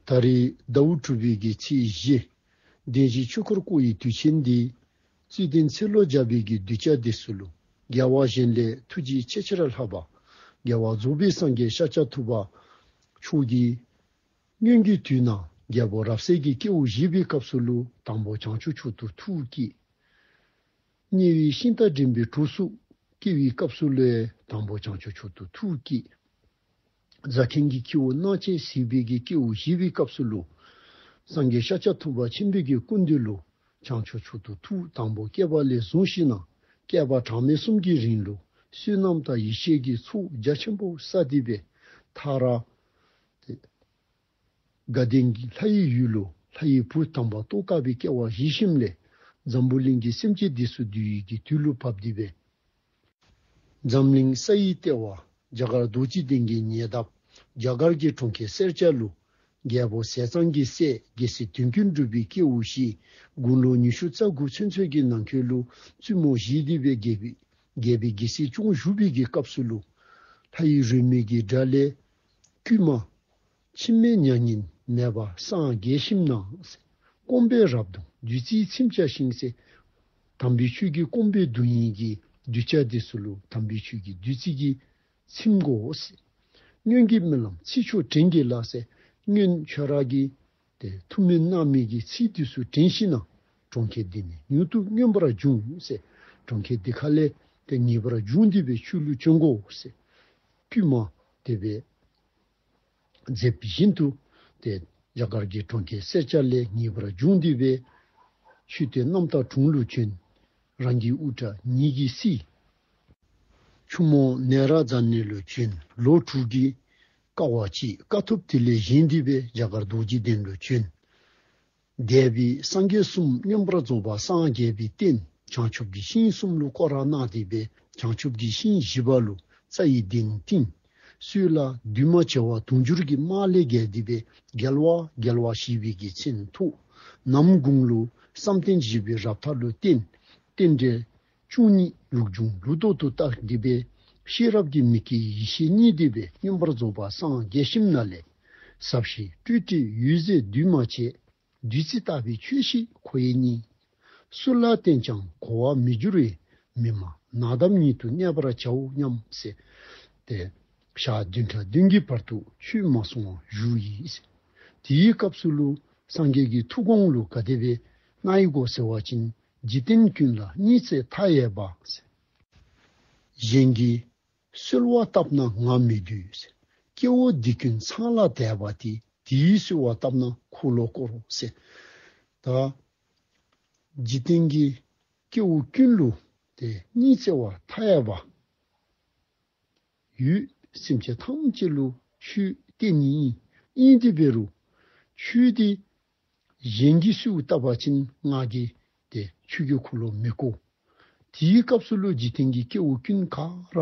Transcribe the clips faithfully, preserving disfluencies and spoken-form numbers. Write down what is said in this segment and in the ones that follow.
ད་རེས་ཟླཝ་དྲུག་པའི་གི་ཚེས་བཞི་བདེན་བཞིའི་ཆོས་འཁོར་བསྐོར་བའི་དུས་ཆེན་འདི་རྩིས་ལྡན་ཚེ་ལོ་བརྒྱ་པའི་གི་གདུལ་བྱ་འདི་ཚུ་ལུ་རྒྱལ་བ་གཞན་ལས་ཐུགས་རྗེ་ཆེས་ཆེར་ལྷག་པ་རྒྱལ་བ་རྫོགས་པའི་སངས་རྒྱས་ཤཱཀྱ་ཐུབ་པ་མཆོག་གིས་སྔོན་གྱི་དུས་ན་རྒྱལ་པོ་རབ་གསལ་གྱི་སྐྱེ་བ་བཞེས་པའི་སྐབས་སུ་ལུ་དང་པོ་བྱང་ཆུབ་མཆོག་ཏུ་ཐུགས་བསྐྱེད། དམྱལ་བའི་ཤིང་རྟ་འདྲེན་པའི་གྲོགས་སུ་སྐྱེ་བའི་སྐབས་སུ་ལུ་དང་པོ་བྱང་ཆུབ་མཆོག་ཏུ་ཐུགས་བསྐྱེད། རྫ་མཁན་གྱི་ཁྱེའུ་སྣང་བྱེད་ཟེར་བའི་གི་སྐྱེ་བ་བཞེས་པའི་སྐབས་སུ་ལུ་སངས་རྒྱས་ཤཱཀྱ་ཐུབ་པ་ཆེན་པོའི་གི་སྐུ་མདུན་ལུ་བྱང་ཆུབ་མཆོག་ཏུ་ཐུགས་དང་པོ་བསྐྱེད་པ་ལས་བཟུང་ཞིནམ་ན་བསྐལ་པ་གྲངས་མེད་གསུམ་གྱི་རིང་ལུ་བསོད་ནམས་དང་ཡེ་ཤེས་ཀྱི་ཚོགས་རྒྱ་ཆེན་པོ་བསགས་ཏེ་སྦེ་མཐར་དགའ་ལྡན་གྱི་ལྷ་ཡི་ཡུལ་ལུ་ལྷ་ཡི་བུ་དམ་པ་ཏོག་དཀར་པོའི་སྐྱེ་བ་བཞེས་ཞིནམ་ལས་འཛམ་བུ་གླིང་གི་སེམས་ཅན་འདི་ཚུ་འདུལ་བའི་གི་དུས་ལུ་བབས་ཏེ་སྦེ་འཛམ་གླིང་ས་ཡི་ལྟེ་བ་རྒྱ་གར་རྡོ་རྗེ་གདན་གྱི་ཉེ་འདབས་རྒྱ་གར་གྱི་གྲོང་ཁྱེར་སེར་སྐྱ་ལུ་རྒྱལ་པོ་ཟས་གཙང་གི་སྲས་རྒྱལ་སྲས་དོན་ཀུན་གྲུབ་པའི་སྐྱེ་བ་བཞེས། དགུང་ལོ་ཉི་ཤུ་རྩ་དགུ་ཚུན་ཚོད་ཀྱི་ནང་འཁོད་ལུ་བཙུན་མོ་བཞེས་ཏེ་སྦེ་རྒྱལ་པོའི་རྒྱལ་པོའི་རྒྱལ་སྲིད་སྐྱོང་བཞུགས་པའི་གི་སྐབས་སུ་ལུ་ལྷ་ཡི་རོལ་མོའི་གི་སྒྲ་ལས་བསྐུལ་མ། འཆི་མེད་མྱ་ངན་མེད་པར་སངས་རྒྱས་ཞིནམ་ན་ཟེར། སྐོམ་པས་རབ་གདུངས་བདུད་རྩིའི་ཚིམ་བྱ་ཞིང་ཟེར། དམ་པའི་ཆོས་ཀྱི་སྐོམ་པས་གདུང་མི་གི་གདུལ་བྱ་འདི་ཚུ་ལུ་དམ་པའི་ཆོས་ཀྱི་བདུད་རྩི་གིས་ཚིམ་དགོ་ཟེར། སྔོན་གྱི་སྨོན་ལམ་ཚིག་མཆོག་དྲན་གྱིས་ལ་ཟེར། སྔོན་ཁྱོད་ར་གིས་ཏེ་ཐུགས་སྨོན་གནང་མི་གི་ཚིག་འདི་ཚུ་དྲན་ཞིནམ་ན་གྲོང་ཁྱེར་འདི་ནས་མྱུར་དུ་མངོན་པར་འབྱུང་ཟེར། གྲོང་ཁྱེར་འདི་ཁ་ལས་ཏེ་ངེས་པར་འབྱུང་སྟེ་སྦེ་ཆོས་ལུ་བྱོན་དགོ་ཟེར། བསྐུལ་མ་དེ་སྦེ་མཛད་པ་བཞིན་དུ་ཏེ་རྒྱ་གར་གྱི་གྲོང་ཁྱེར་སེར་སྐྱ་ལས་ངེས་པར་འབྱུང་སྟེ་སྦེ་མཆོད་རྟེན་རྣམ་དག་དྲུང་ལུ་བྱོན། རང་གི་དབུ་སྐྲ་ཉིད་ཀྱིས་བསིལ། ཆུ་མོ་ནེ་ར་ཛ་ནེ་ལུ་བྱོན། ལོ་དྲུག་གི་དཀའ་བ་སྤྱད། དཀའ་ཐུབ་དེ་ལས་བཞེངས་ཏེ་སྦེ་རྒྱ་གར་རྡོ་རྗེ་གདན་ལུ་བྱོན། འདས་པའི་སངས་རྒྱས་གསུམ་མངོན་པར་རྫོགས་པ་སངས་རྒྱས་པའི་རྟེན་བྱང་ཆུབ་ཀྱི་ཤིང་གསུམ་ལུ་སྐོར་ར་གནང་སྟེ་སྦེ་བྱང་ཆུབ་ཀྱི་ཤིང་བཞི་པ་ལུ་རྩྭ་ཡི་གདན་བཏིང་། སྲོད་ལ་བདུད་མ་བྱེ་བ་དུང་ཕྱུར་གྱི་དམག་ལས་རྒྱལ་ཏེ་སྦེ་རྒྱལ་བ་རྒྱལ་བ་ཞེས་པའི་གི་མཚན་ཐོགས། ནམ་གུང་ལུ་བསམ་གཏན་བཞི་པའི་རབ་མཐའ་ལུ་བརྟེན། རྟེན་འབྲེལ་བཅུ་གཉིས་ལུགས་འབྱུང་ལུགས་ལྡོག་ཏུ་བརྟགས་ཏེ་སྦེ་ཤེས་རབ་ཀྱི་མིག་གིས་ཡེ་ཤེས་བརྙེས་ཏེ་སྦེ་མངོན་པར་རྫོགས་པ་སངས་རྒྱས་ཞིནམ་ན་ལས་ཟབ་ཞི་སྤྲོས་བྲལ་འོད་གསལ་འདུས་མ་བྱས། བདུད་རྩི་ལྟ་བུའི་ཆོས་ཤིག་ཁོ་ཡིས་བརྙེས། སུ་ལ་བསྟན་ཀྱང་གོ་བར་མི་འགྱུར་བས། མི་སྨྲ་ནགས་འདབས་ཉིད་དུ་གནས་པར་བྱའོ་སྙམ་ཟེར། ཏེ་ཞག་བདུན་ཕྲག་བདུན་གྱི་བར་དུ་ཆོས་མ་གསུང་བར་བཞུགས་ཡི་ཟེར། དེའི་སྐབས་སུ་ལུ་སངས་རྒྱས་ཀྱི་ཐུགས་དགོངས་ལུ་ག་དེ་སྦེ་གནང་ཡི་གོ་ཟེར་བ་ཅིན་འཇིག་རྟེན་ཀུན་ལ་སྙིང་བརྩེ་མཐའ་ཡས་པ་ཟེར། གཞན་གྱིས་གསོལ་བ་བཏབ་ན་ང་མི་འདོད་ཟེར། སྐྱེ་བོ་འདི་ཀུན་ཚང་ལ་དད་པ་དེ། དེས་གསོལ་བ་བཏབ་ན་འཁོར་ལོ་བསྐོར་རོ་ཟེར། ད་འཇིག་རྟེན་གྱི་སྐྱེ་བོ་ཀུན་ལུ་ཏེ་སྙིང་བརྩེ་བ་མཐའ་ཡས་པ་ཡོད། སེམས་ཅན་ཐམས་ཅད་ལུ་ཆོས་བསྟན་ནི་ཨིན། ཨིན་དེ་འབད་རུང་ཆོས་དེ་གཞན་གྱིས་གསོལཝ་བཏབ་པ་ཅིན་ང་གིས་ཏེ་ཁྱོད་ཀྱི་འཁོར་ལོ་མི་བསྐོར། དེའི་སྐབས་སུ་ལུ་འཇིག་རྟེན་གྱི་སྐྱེ་བོ་ཀུན་ག་ར་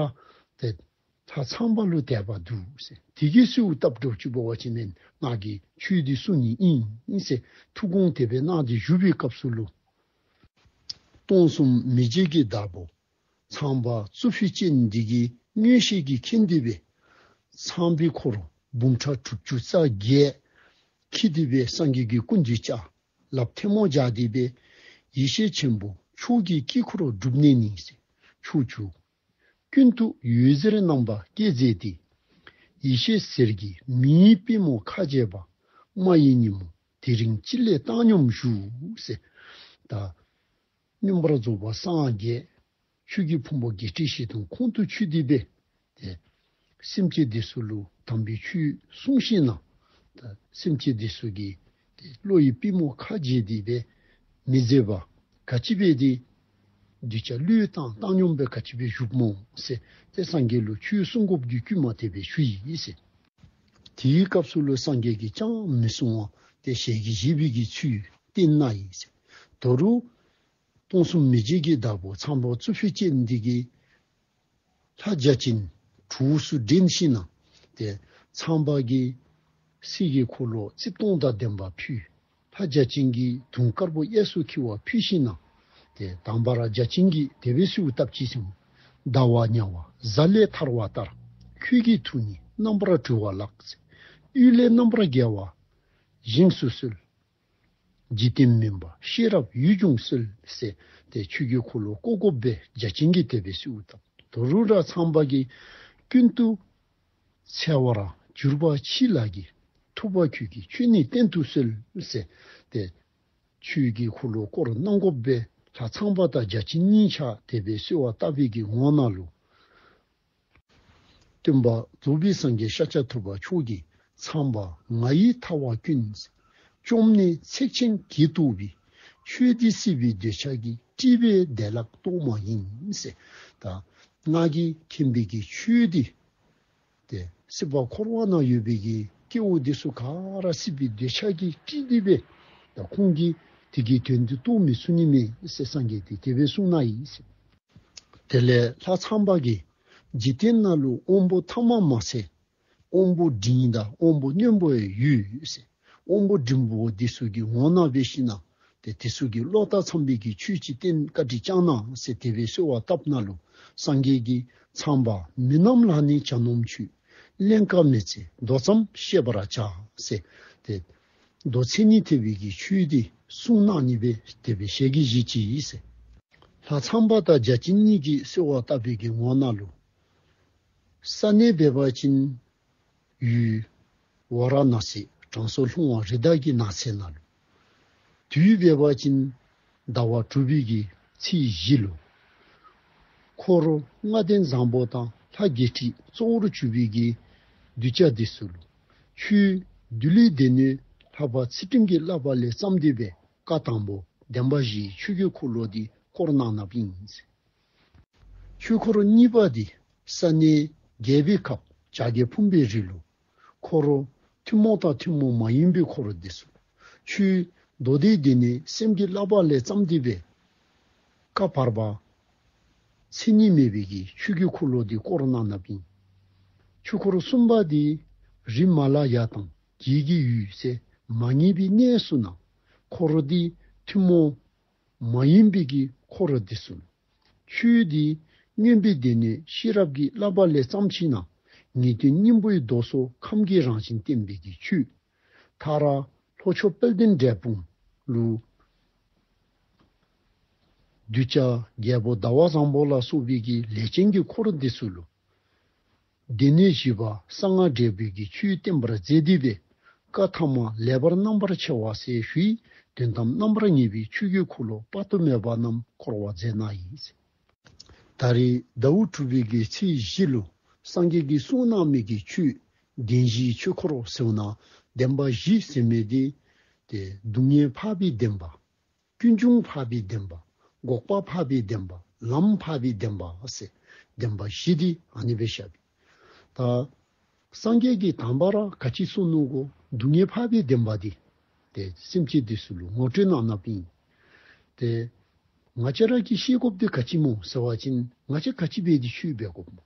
ཏེ་ལྷ་ཚངས་པ་ལུ་དད་པ་འདུག་ཟེར། དེ་གིས་གསོལཝ་བཏབ་འགྱོ་ཅི་འབད་བ་ཅིན་ང་གིས་ཆོས་འདི་གསུང་ནི་ཨིན་ཟེར་ཐུགས་དགོངས་དེ་སྦེ་གནང་སྟེ་བཞུགས་པའི་སྐབས་སུ་ལུ་སྟོང་གསུམ་མི་མཇེད་ཀྱི་བདག་པོ་ཚངས་པ་གཙུག་ཕུད་ཅན་འདི་གིས་མངོན་ཤེས་ཀྱིས་མཁྱེན་ཏེ་སྦེ་ཚངས་པའི་འཁོར་འབུམ་ཕྲག་དྲུག་ཅུ་རྩ་བརྒྱད་འཁྱིད་དེ་སྦེ་སངས་རྒྱས་ཀྱི་སྐུ་མདུན་བཅར། ལགཔ་ཐལ་མོ་སྦྱར་ཏེ་སྦེ་ཡེ་ཤེས་ཆེན་པོ་མཆོག་གི་དཀྱིལ་འཁོར་སྒྲུབ་གནས་ནི་ཟེར། ཕྱོགས་བཅུ་ཀུན་ཏུ་འོད་ཟེར་རྣམ་པ་བཀྱེ་མཛད་དེ། ཡེ་ཤེས་ཟེར་གྱིས་མིའི་པུས་མོ་ཁ་འབྱེད་པ། མ་ཡི་ཉིན་མོ་དེ་རིང་ཅི་སླད་བཏང་སྙོམས་བཞུགས་ཟེར། ད་མངོན་པར་རྫོགས་པ་སངས་རྒྱས་ཆོས་ཀྱི་ཕུང་པོ་བརྒྱད་ཁྲི་བཞི་སྟོང་ཁོང་དུ་ཆུད་དེ་སྦེ་ཏེ་སེམས་ཅན་འདི་ཚུ་ལུ་དམ་པའི་ཆོས་གསུང་ཞིནམ་ན་ད་སེམས་ཅན་འདི་ཚུ་གི་ཏེ་བློ་ཡི་པུས་མོ་ཁ་འབྱེད་དེ་སྦེ་མི་མཛད་པ་ག་ཅི་སྦེ་ཏེ་གདུལ་བྱ་བློས་བཏང་བཏང་སྙོམས་སྦེ་ག་ཅི་སྦེ་བཞུགས་སྨོ་ཟེར་ཏེ་སངས་རྒྱས་ལུ་ཆོས་གསུང་དགོཔ་གི་བསྐུལ་མ་དེ་སྦེ་ཞུ་ཡི་ཟེར། དེའི་སྐབས་སུ་ལུ་སངས་རྒྱས་ཀྱིས་ཅང་མི་གསུང་བར་ཏེ་ཞལ་གྱིས་བཞེས་པའི་གི་ཚུལ་བསྟན་གནང་ཡི་ཟེར། ད་རུང་སྟོང་གསུམ་མི་མཇེད་ཀྱི་བདག་པོ་ཚངས་པ་གཙུག་ཕུད་ཅན་འདི་གིས་ལྷ་བརྒྱ་བྱིན་གྲོགས་སུ་འདྲེན་ཞིནམ་ན་ཏེ་ཚངས་པ་གིས་གསེར་གྱི་འཁོར་ལོ་རྩིབས་སྟོང་དང་ལྡན་པ་ཕུལ། ལྷ་བརྒྱ་བྱིན་གྱིས་དུང་དཀར་པོ་གཡས་སུ་འཁྱིལ་བ་ཕུལ་ཞིནམ་ན་ཏེ་དང་པ་ར་བརྒྱ་བྱིན་གྱིས་དེ་སྦེ་གསོལཝ་བཏབ་ཅི་ཟེར། ཟླ་བ་ཉ་བ་གཟའ་ལས་ཐར་བ་ལྟར། ཁྱོད་ཀྱི་ཐུགས་ནི་རྣམ་པར་གྲོལ་བ་ལགས། གཡུལ་ལས་རྣམ་པར་རྒྱལ་བ་ བཞེངས་སུ་གསོལ། འཇིག་རྟེན་མུན་པ་ཤེས་རབ་འོད་འབྱུང་གསོལ་ཟེར་ཏེ་ཆོས་ཀྱི་འཁོར་ལོ་བསྐོར་དགོ་པའི་བརྒྱ་བྱིན་གྱིས་དེ་སྦེ་གསོལཝ་བཏབ། ད་རུང་ར་ཚངས་པ་གིས་ཀུན་ཏུ་འཚེ་བར་གྱུར་པ་ཕྱི་ལ་གི། ཐུབ་པ་ཁྱོད་ཀྱིས་ཆོས་ནི་བསྟན་དུ་གསོལ་ཟེར་ཏེ་ཆོས་ཀྱི་འཁོར་ལོ་བསྐོར་གནང་དགོ་པའི་ལྷ་ཚངས་པ་དང་བརྒྱ་བྱིན་གཉིས་ཆ་དེ་སྦེ་གསོལ་བ་བཏབ་པའི་གི་ངོ་ན་ལུ། སྟོན་པ་རྫོགས་པའི་སངས་རྒྱས་ཤཱཀྱ་ཐུབ་པ་མཆོག་གིས་ཚངས་པ་ང་ཡི་ཐལ་བ་ཀུན། བཅོམ་ནས་ཚེགས་ཆེན་གྱིས་བཏུལ་བའི། ཆོས་འདི་སྲིད་པའི་འདོད་ཆགས་ཀྱི། སྲིད་པའི་བདེ་བླག་རྟོགས་མ་ཡིན་ཟེར། ད་ང་གིས་མཁྱེན་པའི་གི་ཆོས་འདི་ཏེ་སྲིད་པ་འཁོར་བ་ན་ཡོད་པའི་གི་སྐྱེ་བོ་འདི་ཚུ་ག་ར་སྲིད་པའི་འདོད་ཆགས་ཀྱིས་སྲིད་དེ་སྦེ་ད་ཁོང་གིས་དེ་གི་དོན་འདི་རྟོགས་མི་ཚུགས་ནི་མས་ཟེར་སངས་རྒྱས་དེ་དེ་སྦེ་གསུངས་ནུག་ཨིན་ཟེར། དེ་ལས་ལྷ་ཚངས་པ་གིས་འཇིག་རྟེན་ན་ལུ་དབང་པོ་ཐ་མ་མ་ཚད་དབང་པོ་འབྲིང་དང་དབང་པོ་རྣོན་པོ་ཡོད་ཟེར། དབང་པོ་འབྲིང་པོ་འདི་ཚུ་གི་ངོ་ན་འབད་ཞིན་ན་ཏེ་དེ་ཚུ་གིས་བློ་ཐག་ཚངས་པའི་གི་ཆོས་ཅིག་བསྟན་བཀའ་དྲིན་བསྐྱང་གནང་ཟེར་དེ་སྦེ་གསོལ་བ་བཏབ་ན་ལུ་སངས་རྒྱས་ཀྱིས་ཚངས་པ་མི་རྣམས་ལ་ནི་གྱ་ནོམ་ཆོས། གླེང་བཀའ་མི་སྩལ་མདོ་ཙམ་བཤད་པར་བྱ་ཟེར། ཏེ་མདོ་མཚན་ཉིད་ཐེག་པའི་གི་ཆོས་འདི་གསུང་གནང་ནི་སྦེ་དེ་སྦེ་ཞལ་གྱིས་བཞེས་ཅི་ཨིན་ཟེར། ལྷ་ཚངས་པ་དང་བརྒྱ་བྱིན་གཉིས་ཀྱིས་གསོལ་བ་བཏབ་པའི་གི་ངོ་ན་ལུ། ས་གནས་འབད་བ་ཅིན་ཡུལ་ཝཱ་ར་ཎ་སི་དྲང་སྲོང་ལྷུང་བ་རི་དྭགས་ཀྱི་ནགས་ཚལ་ནང་ལུ། དུས་འབད་བ་ཅིན་ཟླ་བ་དྲུག་པའི་གི་ཚེས་བཞི་ལུ། འཁོར་ལྔ་ལྡན་བཟང་པོ་དང་ལྷ་བརྒྱད་ཁྲི་གཙོ་བོར་གྱུར་པའི་གི་གདུལ་བྱ་འདི་ཚུ་ལུ། ཆོས་འདུལ་བའི་སྡེ་སྣོད་ལྷ་པ་ཚུལ་ཁྲིམས་ཀྱི་བསླབ་པ་ལས་བརྩམས་ཏེ་སྦེ་བཀའ་དང་པོ་བདེན་པ་བཞིའི་ཆོས་ཀྱི་འཁོར་ལོ་འདི་བསྐོར་གནང་གནངམ་ཨིན། ཆོས་འཁོར་གཉིས་པ་འདི་ས་གནས་རྒྱལ་པོའི་ཁབ་བྱ་རྒོད་ཕུང་པོའི་རི་ལུ། འཁོར་ཐུན་མོང་དང་ཐུན་མོང་མ་ཡིན་པའི་འཁོར་འདི་ཚུ། ཆོས་མདོ་སྡེའི་སྡེ་སྣོད་སེམས་ཀྱི་བསླབ་པ་ལས་བརྩམས་ཏེ་སྦེ་བཀའ་བར་པ་མཚན་ཉིད་མེད་པའི་གི་ཆོས་ཀྱི་འཁོར་ལོ་འདི་བསྐོར་གནང་གནངམ་ཨིན། ཆོས་འཁོར་གསུམ་པ་འདི་རི་མ་ལ་ཡ་དང་བགེགས་ཀྱི་ཡུལ་ཟེར་མ་ངེས་པའི་གནས་ཚུ་ནང་འཁོར་འདི་ཐུན་མོང་མ་ཡིན་པའི་གི་འཁོར་འདི་ཚུ། ཆོས་འདི་མངོན་པའི་སྡེ་སྣོད་ཤེས་རབ་ཀྱི་བསླབ་པ་ལས་བརྩམས་ཞིན་ན་ངེས་དོན་སྙིང་པོའི་མདོ་སོགས་ཁམས་ཀྱི་རང་བཞིན་བསྟན་པའི་གི་ཆོས། མཐར་ལྷོ་ཕྱོགས་དཔལ་ལྡན་འབྲས་སྤུངས་ལུ་གདུལ་བྱ་རྒྱལ་པོ་ཟླ་བ་བཟང་པོ་ལ་སོགས་པའི་གི་ལས་ཅན་གྱི་འཁོར་འདི་ཚུ་ལུ། སྡེ་སྣོད་བཞི་པ་གསང་སྔགས་འབྲས་བུའི་གི་ཆོས་བསྟན་པར་མཛད་དེ་སྦེ་བཀའ་ཐ་མ་ལེགས་པར་རྣམ་པར་ཕྱེ་བ་ཟེར་ཞུའི་དོན་དམ་རྣམ་པར་ངེས་པའི་ཆོས་ཀྱི་འཁོར་ལོ་དཔག་ཏུ་མེད་པ་རྣམས་བསྐོར་བར་མཛད་གནང་ཡི། ད་རེས་ཟླཝ་དྲུག་པའི་གི་ཚེས་བཞི་ལུ་སངས་རྒྱས་ཀྱིས་གསུངས་གནང་མི་གི་ཆོས་བདེན་བཞིའི་ཆོས་འཁོར་ཟེར་ན་བདེན་པ་བཞི་ཟེར་མི་འདི་ཏེ་སྡུག་བསྔལ་འཕགས་པའི་བདེན་པ། ཀུན་འབྱུང་འཕགས་པའི་བདེན་པ། འགོག་པ་འཕགས་པའི་བདེན་པ། ལམ་འཕགས་པའི་བདེན་པ་ཟེར་བདེན་པ་བཞི་འདི་ཨ་ནི་སྦེ་བཤད་པས། ད་སངས་རྒྱས་ཀྱིས་དང་པ་ར་ག་ཅི་གསུངས་ནུག་གོ། སྡུག་བསྔལ་འཕགས་པའི་བདེན་པ་འདི་ཏེ་སེམས་ཅན་འདི་ཚུ་ལུ་ངོ་སྤྲོད་གནང་གནངམ་ཨིན། ཏེ་ང་བཅས་ར་གིས་ཤེས་དགོཔ་འདི་ག་ཅི་སྨོ་ཟེར་བ་ཅིན་ང་བཅས་ག་ཅི་འབད་དེ་ཆོས་འབད་དགོཔ་སྨོ།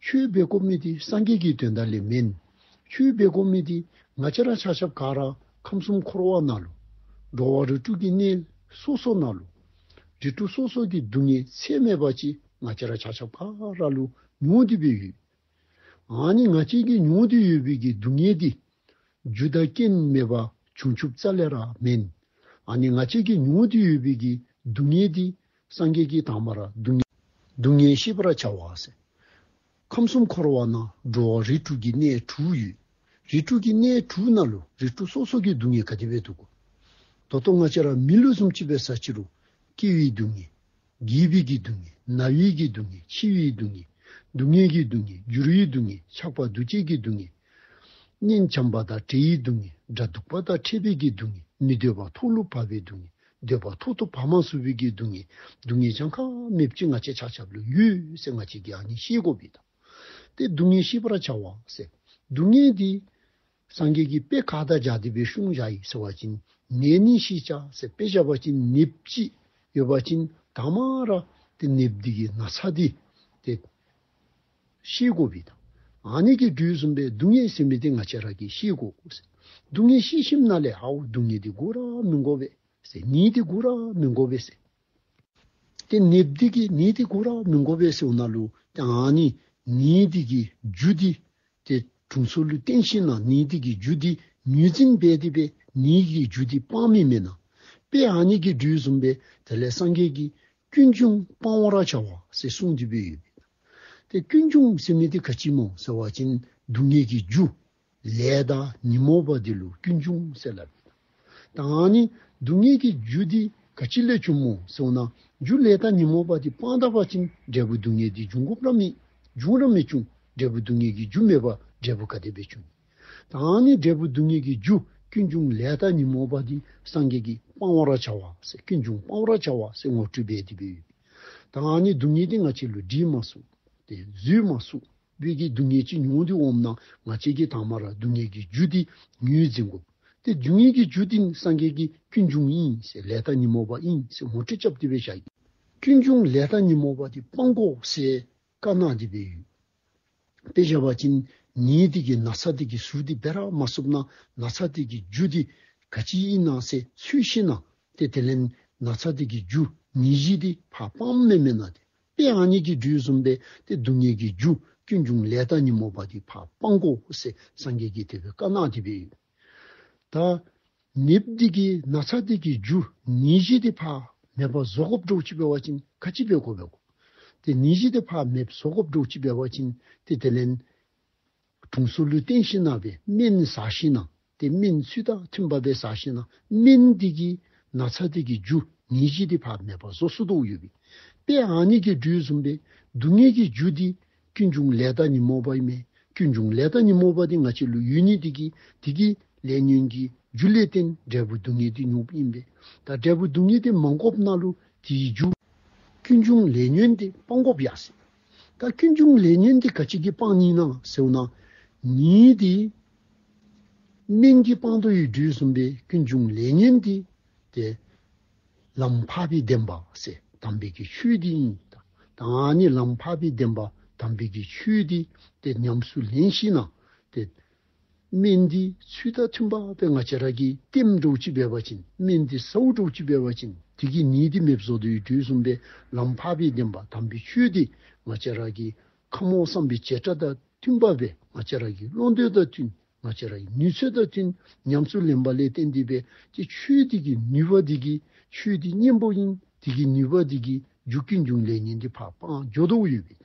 ཆོས་འབད་དགོ་མི་འདི་སངས་རྒྱས་ཀྱི་དོན་དག་ལས་མེན། ཆོས་འབད་དགོ་མི་འདི་ང་བཅས་ར་ཆ་ཁྱབ་ག་ར་ཁམས་གསུམ་འཁོར་བ་ནང་ལུ་འགྲོ་བ་རིགས་དྲུག་གི་གནས་སོ་སོ་ནང་ལུ་རིགས་དྲུག་སོ་སོ་གི་སྡུག་བསྔལ་ཚད་མེད་པ་ཅིག་ང་བཅས་ར་ཆ་ཁྱབ་ག་ར་ལུ་མྱོང་སྟེ་སྦེ་ཡོད། ཨ་ནི་ང་བཅས་ཀྱིས་མྱོང་སྟེ་ཡོད་པའི་གི་སྡུག་བསྔལ་འདི་རྒྱུ་དང་རྐྱེན་མེད་པར་བྱུང་བྱུངམ་རྩ་ལས་ར་མེན། ཨ་ནི་ང་བཅས་ཀྱིས་མྱོང་སྟེ་ཡོད་པའི་གི་སྡུག་བསྔལ་འདི་སངས་རྒྱས་ཀྱིས་དང་པ་ར་སྡུག་བསྔལ་སྡུག་བསྔལ་ཤེས་པར་བྱ་བ་ཟེར། ཁམས་གསུམ་འཁོར་བ་ན་འགྲོ་བ་རིགས་དྲུག་གི་གནས་དྲུག་ཡོད། རིགས་དྲུག་གི་གནས་དྲུག་ནང་ལུ་རིགས་དྲུག་སོ་སོ་གི་སྡུག་བསྔལ་ག་དེ་སྦེ་འདུག་གོ། ད་ལྟོ་ང་བཅས་ར་མི་ལུས་བཟུམ་ཅིག་འབད་ས་ཅི་རུང་སྐྱེ་བའི་སྡུག་བསྔལ། རྒས་པའི་གི་སྡུག་བསྔལ། ན་བའི་གི་སྡུག་བསྔལ། འཆི་བའི་སྡུག་བསྔལ། སྡུག་བསྔལ་གྱི་སྡུག་བསྔལ། འགྱུར་བའི་སྡུག་བསྔལ། ཆགས་པ་འདུ་བྱེད་ཀྱི་སྡུག་བསྔལ། གཉེན་བྱམས་པ་དང་བྲལ་བའི་སྡུག་བསྔལ། དགྲ་སྡུག་པ་དང་ཕྲད་པའི་གི་སྡུག་བསྔལ། མི་འདོད་པ་ཐོག་ལུ་བབས་པའི་སྡུག་བསྔལ། འདོད་པ་ཐོག་ཏུ་བབས་མ་ཚུགས་པའི་གི་སྡུག་བསྔལ། སྡུག་བསྔལ་གྱངས་ཁ་མེདཔ་ཅིག་ང་བཅས་ཆ་ཁྱབ་ལུ་ཡོད་ཟེར་ང་བཅས་ཀྱིས་ཨ་ནི་ཤེས་དགོ་པས་ད། ཏེ་སྡུག་བསྔལ་ཤེས་པར་བྱ་བ་ཟེར། སྡུག་བསྔལ་འདི་སངས་རྒྱས་ཀྱིས་དཔེ་ཁ་དང་སྦྱར་ཏེ་སྦེ་གསུངས་བཞག་ཡི་ཟེར་བ་ཅིན་ནད་ནི་ཤེས་བྱ་ཟེར། དཔེ་བཞག་པ་ཅིན་ནདཔ་ཅིག་ཡོད་པ་ཅིན་དང་པ་ར་ཏེ་ནདཔ་འདི་གི་ན་ཚ་འདི་ཏེ་ཤེས་དགོ་པས་ད། ཨ་ནི་གི་དུས་བཟུམ་སྦེ་སྡུག་བསྔལ་ཟེར་མི་འདི་ང་བཅས་ར་གིས་ཤེས་དགོ་ཟེར། སྡུག་བསྔལ་ཤེས་ཞིནམ་ལས་ཨའོ་སྡུག་བསྔལ་འདི་དགོ་ར་མི་དགོ་པས་ཟེར། ནད་འདི་དགོ་ར་མི་དགོ་པས་ཟེར། ཏེ་ནདཔ་འདི་གིས་ནད་འདི་དགོ་ར་མི་དགོ་པས་ཟེརཝ་ད་ལུ་ཏེ་ཨ་ནི་ནད་འདི་གི་རྒྱུ་འདི་ཏེ་དྲུང་འཚོ་ལུ་བརྟེན་ཞིན་ན་ནད་འདི་གི་རྒྱུ་འདི་ ངོས་འཛིན་འབད་དེ་སྦེ་ནི་གི་རྒྱུ་འདི་སྤང་མི་མེན་ན། དཔེ་ཨ་ནི་གི་འགྲོས་བཟུམ་སྦེ་དེ་ལས་སངས་རྒྱས་ཀྱིས་ཀུན་འབྱུང་སྤང་བར་བྱ་བ་ཟེར་གསུངས་ཏེ་སྦེ་ཡོད། ཏེ་ཀུན་འབྱུང་ཟེར་མི་འདི་ག་ཅི་སྨོ་ཟེར་བ་ཅིན་སྡུག་བསྔལ་གྱི་རྒྱུ་ལས་དང་ཉོན་མོངས་པ་འདི་ལུ་ཀུན་འབྱུང་ཟེར་སླབ་ཨིན། ད་ཨ་ནི་སྡུག་བསྔལ་གྱི་རྒྱུ་འདི་ག་ཅི་ལས་བྱུངམ་སྨོ་ཟེར་ན། རྒྱུ་ལས་དང་ཉོན་མོངས་པ་འདི་སྤང་ད་པ་ཅིན་འབྲས་བུ་སྡུག་བསྔལ་འདི་འབྱུང་དགོཔ་ར་མེད། འབྱུང་ར་མི་འབྱུང་། འབྲས་བུ་སྡུག་བསྔལ་གྱི་རྒྱུ་མེད་པར་འབྲས་བུ་ག་དེ་སྦེ་འབྱུང་། ད་ཨ་ནི་འབྲས་བུ་སྡུག་བསྔལ་གྱི་རྒྱུ་ཀུན་འབྱུང་ལས་དང་ཉོན་མོངས་པ་འདི་སངས་རྒྱས་ཀྱིས་སྤང་བར་བྱ་བ་ཟེར། ཀུན་འབྱུང་སྤང་བར་བྱ་བ་ཟེར་ངོ་སྤྲོད་འབད་དེ་སྦེ་ཡོད། ད་ཨ་ནི་སྡུག་བསྔལ་འདི་ང་བཅས་ལུ་སྒྲིག་མ་ཚུགས། ཏེ་བཟོད་མ་ཚུགས་པའི་གི་སྡུག་བསྔལ་ཅིག་མྱོང་སྟེ་འོངམ་ན་ང་བཅས་ཀྱིས་དང་པ་ར་སྡུག་བསྔལ་གྱི་རྒྱུ་འདི་ངོས་འཛིན་དགོ། ཏེ་སྡུག་བསྔལ་གྱི་རྒྱུ་འདི་སངས་རྒྱས་ཀྱིས་ཀུན་འབྱུང་ཨིན་ཟེར་ལས་དང་ཉོན་མོངས་པ་ཨིན་ཟེར་ངོ་སྤྲོད་རྐྱབ་སྟེ་སྦེ་བཞག་ཡི། ཀུན་འབྱུང་ལས་དང་ཉོན་མོངས་པ་འདི་སྤང་དགོ་ཟེར་བཀའ་གནང་སྟེ་སྦེ་ཡོད། དཔེ་བཞག་པ་ཅིན་ནི་འདི་གིས་ན་ཚ་འདི་གིས་ཟུག་སྟེ་འབད་ར་མ་ཚུགསཔ་ན་ན་ཚ་འདི་གི་རྒྱུ་འདི་ག་ཅི་ཨིན་ན་ཟེར་འཚོལ་ཞིན་ན་ཏེ་དེ་ལས་ན་ཚ་འདི་གི་རྒྱུ་ནད་གཞི་འདི་ཕར་སྤང་མི་མེན་ན། ཏེ་དཔེ་ཨ་ནི་གི་འགྲོས་བཟུམ་སྦེ་ཏེ་སྡུག་བསྔལ་གྱི་རྒྱུ་ཀུན་འབྱུང་ལས་དང་ཉོན་མོངས་པ་འདི་ཕར་སྤང་དགོ་ཟེར་སངས་རྒྱས་ཀྱིས་དེ་སྦེ་བཀའ་གནང་སྟེ་སྦེ་ཡོད། ད་ནདཔ་འདི་གིས་ན་ཚ་འདི་གི་རྒྱུ་ནད་གཞི་འདི་ཕར་མེདཔ་བཟོ་དགོཔ་འདྲཝ་ཅིག་འབད་བ་ཅིན་ག་ཅི་འབད་དགོཔ་འབད་དགོ། ཏེ་ནད་གཞི་འདི་ཕར་མེདཔ་བཟོ་དགོཔ་འདྲཝ་ཅིག་འབད་བ་ཅིན་ཏེ་དེ་ལས་དྲུང་འཚོ་ལུ་བསྟེན་ཞིན་ན་སྦེ་སྨན་ཟ་ཞིན་ན་ཏེ་སྨན་ཚུལ་དང་མཐུན་པ་སྦེ་ཟ་ཞིན་ན་སྨན་འདི་གིས་ན་ཚ་འདི་གི་རྒྱུ་ནད་གཞི་འདི་ཕར་མེདཔ་བཟོ་ཚུགས་དོ་ཡོད་པས། དཔེ་ཨ་ནི་གི་འགྲོས་བཟུམ་སྦེ་སྡུག་བསྔལ་གྱི་རྒྱུ་འདི་ཀུན་འབྱུང་ལས་དང་ཉོན་མོངས་པ་ཨིན་མས། ཀུན་འབྱུང་ལས་དང་ཉོན་མོངས་པ་འདི་ང་བཅས་ལུ་ཡོད་ནི་འདི་གིས་དེ་གི་ལས་ཉོན་གྱི་རྒྱུ་ལས་བརྟེན་འབྲས་བུ་སྡུག་བསྔལ་འདི་མྱོངམ་ཨིན་པས། ད་འབྲས་བུ་སྡུག་བསྔལ་འདི་མ་དགོཔ་ནང་ལུ་དེའི་རྒྱུ་ཀུན་འབྱུང་ལས་ཉོན་འདི་སྤང་དགོཔ་ཡ་ཟེར། ད་ཀུན་འབྱུང་ལས་ཉོན་འདི་ག་ཅི་གིས་སྤང་ནི་ན་ཟེར་ན། ནད་འདི་སྨན་གྱིས་སྤང་དོ་ཡོད་དོ་བཟུམ་སྦེ་ཀུན་འབྱུང་ལས་ཉོན་འདི་ཏེ་ལམ་འཕགས་པའི་བདེན་པ་ཟེར་དམ་པའི་གི་ཆོས་འདི་ཨིན། ད་ཨ་ནི་ལམ་འཕགས་པའི་བདེན་པ་དམ་པའི་གི་ཆོས་འདི་ཏེ་ཉམས་སུ་ལེན་ཞིན་ན་ཏེ་སྨན་འདི་ཚུལ་དང་མཐུན་པ་སྦེ་ང་བཅས་ར་གིས་བསྟེནམ་འདྲཝ་ཅིག་འབད་བ་ཅིན་སྨན་འདི་ཟཝ་འདྲཝ་ཅིག་འབད་བ་ཅིན་དེ་གིས་ནད་འདི་མེདཔ་བཟོ་དོ་ཡོད་དོ་བཟུམ་སྦེ་ལམ་འཕགས་པའི་བདེན་པ་དམ་པའི་ཆོས་འདི་ང་བཅས་ར་གི་ཁམས་མོས་བསམ་པའི་བྱེ་བྲག་དང་མཐུན་པ་སྦེ་ང་བཅས་ར་གི་བློ་འདོད་དང་མཐུན་ང་བཅས་ར་གི་ནུས་ཚོད་དང་མཐུན་ཉམས་སུ་ལེན་པ་ལས་བརྟེན་ཏེ་སྦེ་ཏེ་ཆོས་འདི་གི་ནུས་པ་འདི་གིས་ཆོས་འདི་གཉེན་པོ་ཨིན། དེ་གི་ནུས་པ་འདི་གིས་རྒྱུ་ཀུན་འབྱུང་ལས་ཉོན་འདི་ཕར་སྤང་འགྱོ་དོ་ཡོད་པས།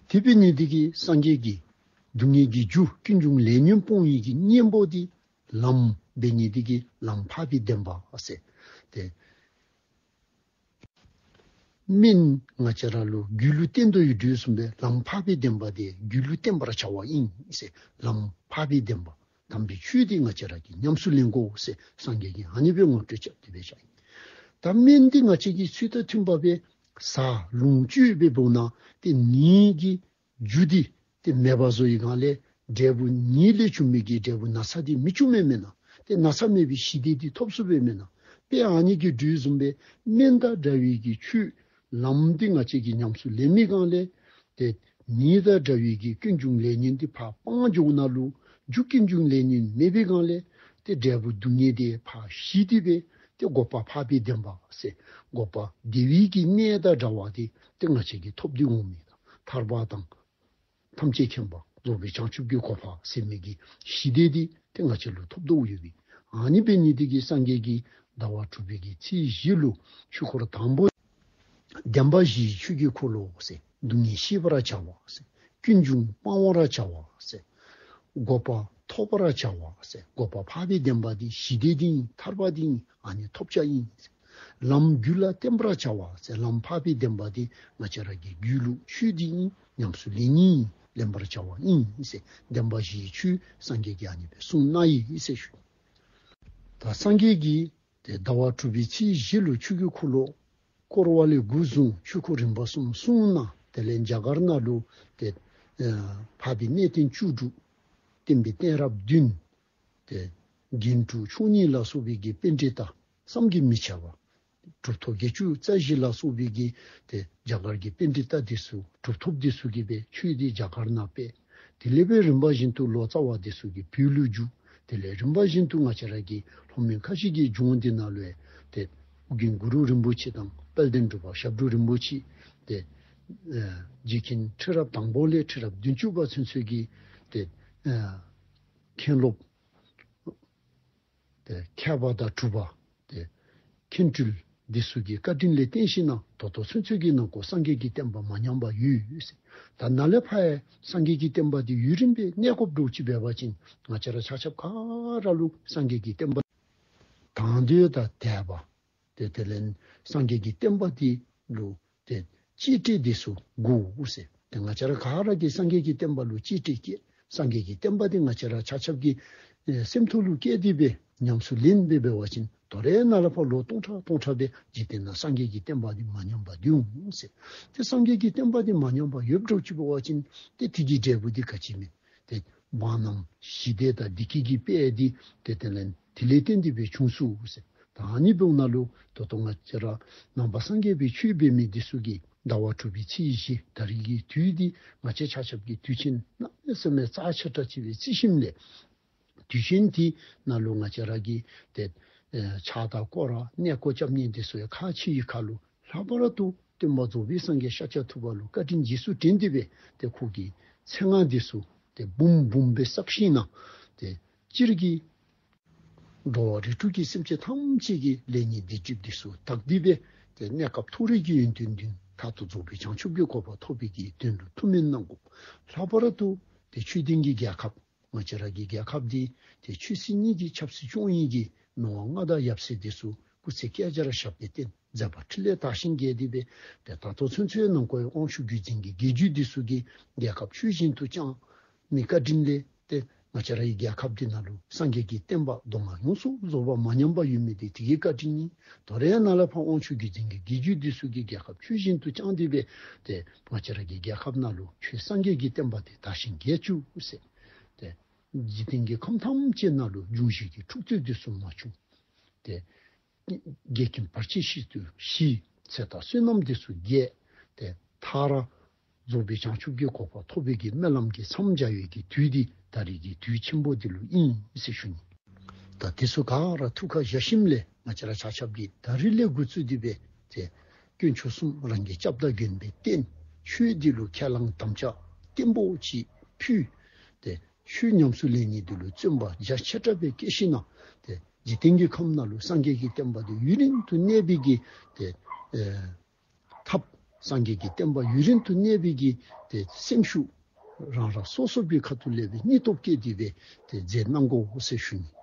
དེ་འབད་ནི་འདི་གིས་སངས་རྒྱས་ཀྱིས་སྡུག་བསྔལ་གྱི་རྒྱུ་ཀུན་འབྱུང་ལས་ཉོན་སྤོང་ནི་གི་གཉེན་པོ་འདི་ལམ་འབད་ནི་འདི་གིས་ལམ་འཕགས་པའི་བདེན་པ་ཟེར། ཏེ་སྨན་ང་བཅས་ར་ལུ་རྒྱུད་ལུ་བསྟེན་དོ་ཡོད་དོ་བཟུམ་སྦེ་ལམ་འཕགས་པའི་བདེན་པ་འདི་རྒྱུད་ལུ་བསྟེན་པར་བྱ་བ་ཨིན་ཟེར། ལམ་འཕགས་པའི་བདེན་པ་དམ་པའི་ཆོས་འདི་ང་བཅས་ར་གིས་ཉམས་སུ་ལེན་དགོ་ཟེར་སངས་རྒྱས་ཀྱིས་ཨ་ནི་སྦེ་ངོ་སྤྲོད་རྐྱབ་སྟེ་སྦེ་བཞག་ཡི། ད་སྨན་འདི་ང་བཅས་ཀྱིས་ཚུལ་དང་མཐུན་པ་སྦེ་ཟ་ལོངས་སྤྱོད་འབད་འབདཝ་ན་ཏེ་ནད་ཀྱི་རྒྱུ་འདི་ཏེ་མེདཔ་བཟོ་བའི་སྒང་ལས་འབྲས་བུ་ནད་ལས་བྱུང་མི་གི་འབྲས་བུ་ན་ཚ་འདི་མི་འབྱུངམ་མེན་ན། ཏེ་ན་ཚ་མེད་པའི་ཞི་བདེ་འདི་ཐོབ་ཚུགསཔ་མེན་ན། དཔེ་ཨ་ནི་གི་འགྲོས་བཟུམ་སྦེ་སྨན་དང་འདྲ་བའི་གི་ཆོས་ལམ་འདི་ང་བཅས་ཀྱིས་ཉམས་སུ་ལེན་མི་སྒང་ལས་ཏེ་ནད་དང་འདྲ་བའི་གི་ཀུན་འབྱུང་ལས་ཉོན་འདི་ཕར་སྤང་འགྱོཝ་ནང་ལུ་རྒྱུ་ཀུན་འབྱུང་ལས་ཉོན་མེད་པའི་སྒང་ལས་ཏེ་འབྲས་བུ་སྡུག་བསྔལ་འདི་ཕར་ཞི་སྟེ་སྦེ་ཏེ་འགོག་པ་འཕགས་པའི་བདེན་པ་ཟེར་འགོག་པ་བདེ་བའི་གི་གནས་དང་འདྲ་བ་འདི་ཏེ་ང་བཅས་ཀྱིས་ཐོབ་སྟེ་འོང་མི་དང་ཐར་པ་དང་ཐམས་ཅད་མཁྱེན་པ་རྫོགས་པའི་བྱང་ཆུབ་ཀྱི་གོ་འཕང་ཟེར་མི་གི་ཞི་བདེ་འདི་ཏེ་ང་བཅས་ལུ་ཐོབ་དོ་ཡོད་པས། ཨ་ནི་འབད་ནི་འདི་གིས་སངས་རྒྱས་ཀྱིས་ཟླ་བ་དྲུག་པའི་གི་ཚེས་བཞི་ལུ་ཆོས་འཁོར་དང་པོ་བདེན་པ་བཞིའི་ཆོས་ཀྱི་འཁོར་ལོ་ཟེར་སྡུག་བསྔལ་ཤེས་པར་བྱ་བ་ཟེར་ཀུན་འབྱུང་སྤང་བར་བྱ་བ་ཟེར་འགོག་པ་ཐོབ་པར་བྱ་བ་ཟེར་འགོག་པ་འཕགས་པའི་བདེན་པ་འདི་ཞི་བདེ་འདི་ཨིན། ཐར་པ་འདི་ཨིན། ཨ་ནི་ཐོབ་བྱ་ཨིན་ཟེར། ལམ་རྒྱུད་ལ་བརྟེན་པར་བྱ་བ་ཟེར་ལམ་འཕགས་པའི་བདེན་པ་འདི་ང་བཅས་ར་གི་རྒྱུད་ལུ་ཆོས་འདི་ཨིན། ཉམས་སུ་ལེན་ནི་ཨིན། ལེན་པར་བྱ་བ་ཨིན་ཟེར་བདེན་པ་བཞིའི་ཆོས་སངས་རྒྱས་ཀྱིས་ཨ་ནི་སྦེ་གསུངས་གནང་ཡི་ཟེར་ཞུ། ད་སངས་རྒྱས་ཀྱིས་ཏེ་ཟླ་བ་དྲུག་པའི་ཚེས་བཞི་ལུ་ཆོས་ཀྱི་འཁོར་ལོ་བསྐོར་བ་ལས་འགོ་བཟུང་ཆོས་འཁོར་རིམ་པ་གསུམ་གསུངས་གནང་། དེ་ལས་རྒྱ་གར་ནང་ལུ་ཏེ་ཨ་འཕགས་པའི་གནས་བརྟན་བཅུ་དྲུག་བསྟན་པའི་གཏད་རབས་བདུན་ཏེ་རྒྱན་དྲུག་མཆོག་གཉིས་ལ་སོགས་པའི་གི་པཎྜི་ཏ་བསམ་གྱིས་མི་ཁྱབ་པ་གྲུབ་ཐོབ་བརྒྱད་ཅུ་རྩ་བཞི་ལ་སོགས་པའི་གི་ཏེ་རྒྱ་གར་གྱི་པཎྜི་ཏ་འདི་ཚུ་གྲུབ་ཐོབ་འདི་ཚུ་གིས་སྦེ་ཆོས་འདི་རྒྱ་གར་ནང་སྤེལ། དེ་ལས་སྦེ་རིམ་པ་བཞིན་དུ་ལོ་ཙཱ་བ་འདི་ཚུ་གིས་བོད་ལུ་བསྒྱུར། དེ་ལས་རིམ་པ་བཞིན་དུ་ང་བཅས་ར་གི་ལྷོ་མོན་ཁ་བཞི་གི་ལྗོངས་འདི་ནང་ལུ་ཡང་ཏེ་ཨོ་རྒྱན་གུ་རུ་རིན་པོ་ཆེ་དང་དཔལ་ལྡན་འབྲུག་པ་ཞབས་དྲུང་རིན་པོ་ཆེ་ཏེ་ཨ་རྗེ་མཁན་ཁྲི་རབས་དང་པོ་ལས་ཁྲི་རབས་བདུན་ཅུ་པ་ཚུན་ཚོད་ཀྱི་ཏེ་ཨ་ མཁན་སློབ་ཏེ་མཁས་པ་དང་གྲུབ་པ་ཏེ་མཁན་སྤྲུལ་འདི་ཚུ་གི་བཀའ་དྲིན་ལས་བརྟེན་ཞིནམ་ལས་ད་ལྟོ་ཚུན་ཚོད་ཀྱི་ནང་འཁོད་སངས་རྒྱས་ཀྱི་བསྟན་པ་མ་ཉམས་པར་ཡོད་ཟེར། ད་ནཱ་ལས་ཕར་ཡང་སངས་རྒྱས་ཀྱི་བསྟན་པ་འདི་ཡུན་རིངམོ་སྦེ་གནས་དགོཔ་འདྲཝ་ཅིག་འབད་བ་ཅིན་ང་བཅས་ར་ཆ་ཁྱབ་ག་ར་ལུ་སངས་རྒྱས་ཀྱི་བསྟན་པ་དང་འདོད་དང་དད་པ་ཏེ་དེ་ལས་སངས་རྒྱས་ཀྱི་བསྟན་པ་འདི་ལུ་ཏེ་གཅེས་སྤྲས་འདི་ཚུ་དགོ་ཟེར། ཏེ་ང་བཅས་ར་ག་ར་གིས་སངས་རྒྱས་ཀྱི་བསྟན་པ་ལུ་གཅེས་སྤྲས་བསྐྱེད། སངས་རྒྱས་ཀྱི་བསྟན་པ་འདི་ང་བཅས་ར་ཆ་ཁྱབ་ཀྱི་ཨེ་སེམས་ཐོག་ལུ་བསྐྱེད་དེ་སྦེ་ཉམས་སུ་ལེན་སྦེ་འབད་བ་ཅིན་ད་རེས་ནཱ་ལས་ཕར་ལོ་སྟོང་ཕྲག་སྟོང་ཕྲག་སྦེ་འཇིག་རྟེན་ནང་སངས་རྒྱས་ཀྱི་བསྟན་པ་འདི་མ་ཉམས་པར་སྡོད་འོང་ཟེར། ཏེ་སངས་རྒྱས་ཀྱི་བསྟན་པ་འདི་མ་ཉམས་པར་ཡོདཔ་འདྲཝ་ཅིག་འབད་བ་ཅིན་ཏེ་དེ་གི་འབྲས་བུ་འདི་ག་ཅི་མས། ཏེ་འབངས་རྣམས་ཞི་བདེ་དང་བདེ་སྐྱིད་ཀྱི་དཔལ་འདི་ཏེ་དེ་ལས་དེ་ལས་བརྟེན་ཏེ་སྦེ་བྱུང་ཚུགས་ཟེར། ད་ཨ་ནི་འབདཝ་ནང་ལུ་ད་ལྟོ་ང་བཅས་ར་ནང་པ་སངས་རྒྱས་པའི་ཆོས་འབད་མི་འདི་ཚུ་གིས་ཟླ་བ་དྲུག་པའི་ཚེས་བཞི་ད་རིས་ཀྱི་དུས་འདི་ང་བཅས་ཆ་ཁྱབ་ཀྱི་དུས་ཆེན་གནམ་མེད་ས་མེད་རྩ་ཆེ་དྲགས་ཅིག་སྦེ་བརྩི་ཞིནམ་ལས་དུས་ཆེན་འདི་ནང་ལུ་ང་བཅས་ར་གིས་ཏེ་ཨེ་ཕྱག་དང་སྐོར་ར་གནས་སྐོར་རྐྱབ་ནི་འདི་ཚུ་ཡང་ཁག་ཆེ་བའི་ཁར་ལུ་ལྷག་པར་དུ་སྟོན་པ་རྫོགས་པའི་སངས་རྒྱས་ཤཱཀྱ་ཐུབ་པ་ལུ་བཀའ་དྲིན་རྗེས་སུ་དྲན་ཏེ་སྦེ་ཏེ་ཁོ་གི་མཚན་སྔགས་འདི་ཚུ་ཏེ་འབུམ་འབུམ་སྦེ་བསགས་ཞིནམ་ལས་ཏེ་སྤྱིར་གྱི་འགྲོ་བ་རིགས་དྲུག་གི་སེམས་ཅན་ཐམས་ཅད་ཀྱི་ལེགས་ཉེས་སྡིག་སྒྲིབ་འདི་ཚུ་དག་སྟེ་སྦེ་ཏེ་གནས་སྐབས་མཐོ་རིས་ཀྱི་ཡོན་ཏན་བདུན་མཐར་ཐུག་རྫོགས་པའི་བྱང་ཆུབ་ཀྱི་གོ་འཕང་ཐོབ་པའི་གི་དོན་ལུ་ཐུགས་སྨོན་གནང་དགོ། ལྷག་པར་དུ་ཏེ་ཆོས་ལྡན་གྱི་རྒྱལ་ཁབ་ང་བཅས་ར་གི་རྒྱལ་ཁབ་འདི་ཏེ་ཆོས་སྲིད་གཉིས་ཀྱི་ཆབ་སྲིད་སྐྱོང་ནི་གི་མི་དབང་མངའ་བདག་ཡབ་སྲས་འདི་ཚུ་སྐུ་ཚེ་བསྐལ་བརྒྱར་ཞབས་པད་བརྟན་མཛད་པ་འཕྲིན་ལས་དར་ཞིང་རྒྱས་ཏེ་སྦེ་ཏེ་ད་ལྟོ་ཚུན་ཚོད་ནང་འཁོད་དབང་ཕྱུག་བརྒྱུད་འཛིན་གྱི་རྒྱལ་བརྒྱུད་འདི་ཚུ་གིས་རྒྱལ་ཁབ་ཆོས་བཞིན་དུ་བསྐྱངས་མི་བཀའ་དྲིན་ལས་ཏེ་ང་བཅས་ར་གི་རྒྱལ་ཁབ་འདི་ནང་ལུ་སངས་རྒྱས་ཀྱི་བསྟན་པ་མདོ་སྔགས་ཡོངས་སུ་རྫོགས་པ་མ་ཉམས་པར་ཡོད་མི་འདི་དེ་གི་བཀའ་དྲིན་ཨིན། ད་རེས་ནཱ་ལས་ཕར་དབང་ཕྱུག་བརྒྱུད་འཛིན་གྱི་རྒྱལ་བརྒྱུད་འདི་ཚུ་གིས་རྒྱལ་ཁབ་ཆོས་བཞིན་དུ་བསྐྱངས་ཏེ་སྦེ་ཏེ་ང་བཅས་ར་གི་རྒྱལ་ཁབ་ནང་ལུ་ཆོས་སངས་རྒྱས་ཀྱི་བསྟན་པ་འདི་དར་ཞིང་རྒྱས་བཅུག་ཟེར། ཏེ་འཇིག་རྟེན་གྱི་ཁམས་ཐམས་ཅད་ནང་ལུ་འབྱུང་བཞི་གི་འཁྲུག་རྩོད་འདི་ཚུ་མ་བྱུང་། ཏེ་འགལ་རྐྱེན་བར་ཆད་ཞི་སྟེ་ཞི། ཚེ་དང་བསོད་ནམས་འདི་ཚུ་རྒྱས། ཏེ་མཐར་རྫོགས་པའི་བྱང་ཆུབ་ཀྱི་གོ་འཕང་ཐོབ་པའི་གི་སྨོན་ལམ་གྱི་མཚམས་སྦྱར་བའི་གི་དུས་འདི་ད་རིས་ཀྱི་དུས་ཆེན་པོ་འདི་ལུ་ཨིན་ཟེར་ཞུ་ནི། ད་འདི་ཚུ་ག་ར་ཐུགས་ཁར་བཞག་ཞིནམ་ལས་ང་བཅས་ར་ཆ་ཁྱབ་ཀྱིས་ད་རིས་ལས་འགོ་བཙུགས་ཏེ་སྦེ་ཏེ་དཀོན་མཆོག་གསུམ་རང་གི་སྐྱབས་དང་མགོན་པའི་རྟེན་ཆོས་འདི་ལུ་ཁས་བླངས་དམ་བཅའ་བརྟན་པོ་ཅིག་ཕུལ། ཏེ་ཆོས་ཉམས་སུ་ལེན་ནི་འདི་ལུ་བརྩོན་པ་རྒྱ་ཆེ་དྲགས་སྦེ་བསྐྱེད་ཞིནམ་ལས་ཏེ་འཇིག་རྟེན་གྱི་ཁམས་ནང་ལུ་སངས་རྒྱས་ཀྱི་བསྟན་པ་འདི་ཡུན་རིང་དུ་གནས་པའི་གི་ཏེ་ཨེ་ཐབས་སངས་རྒྱས་ཀྱི་བསྟན་པ་ཡུན་རིང་དུ་གནས་པའི་གི་ཏེ་སེམས་ཤུགས་རང་རང་སོ་སོ་སྦེ་ཁ་ཐུག་ལས་སྦེ་སྙིང་སྟོབས་བསྐྱེད་དེ་སྦེ་ཏེ་མཛད་གནང་དགོ་ཟེར་ཞུ་ནི།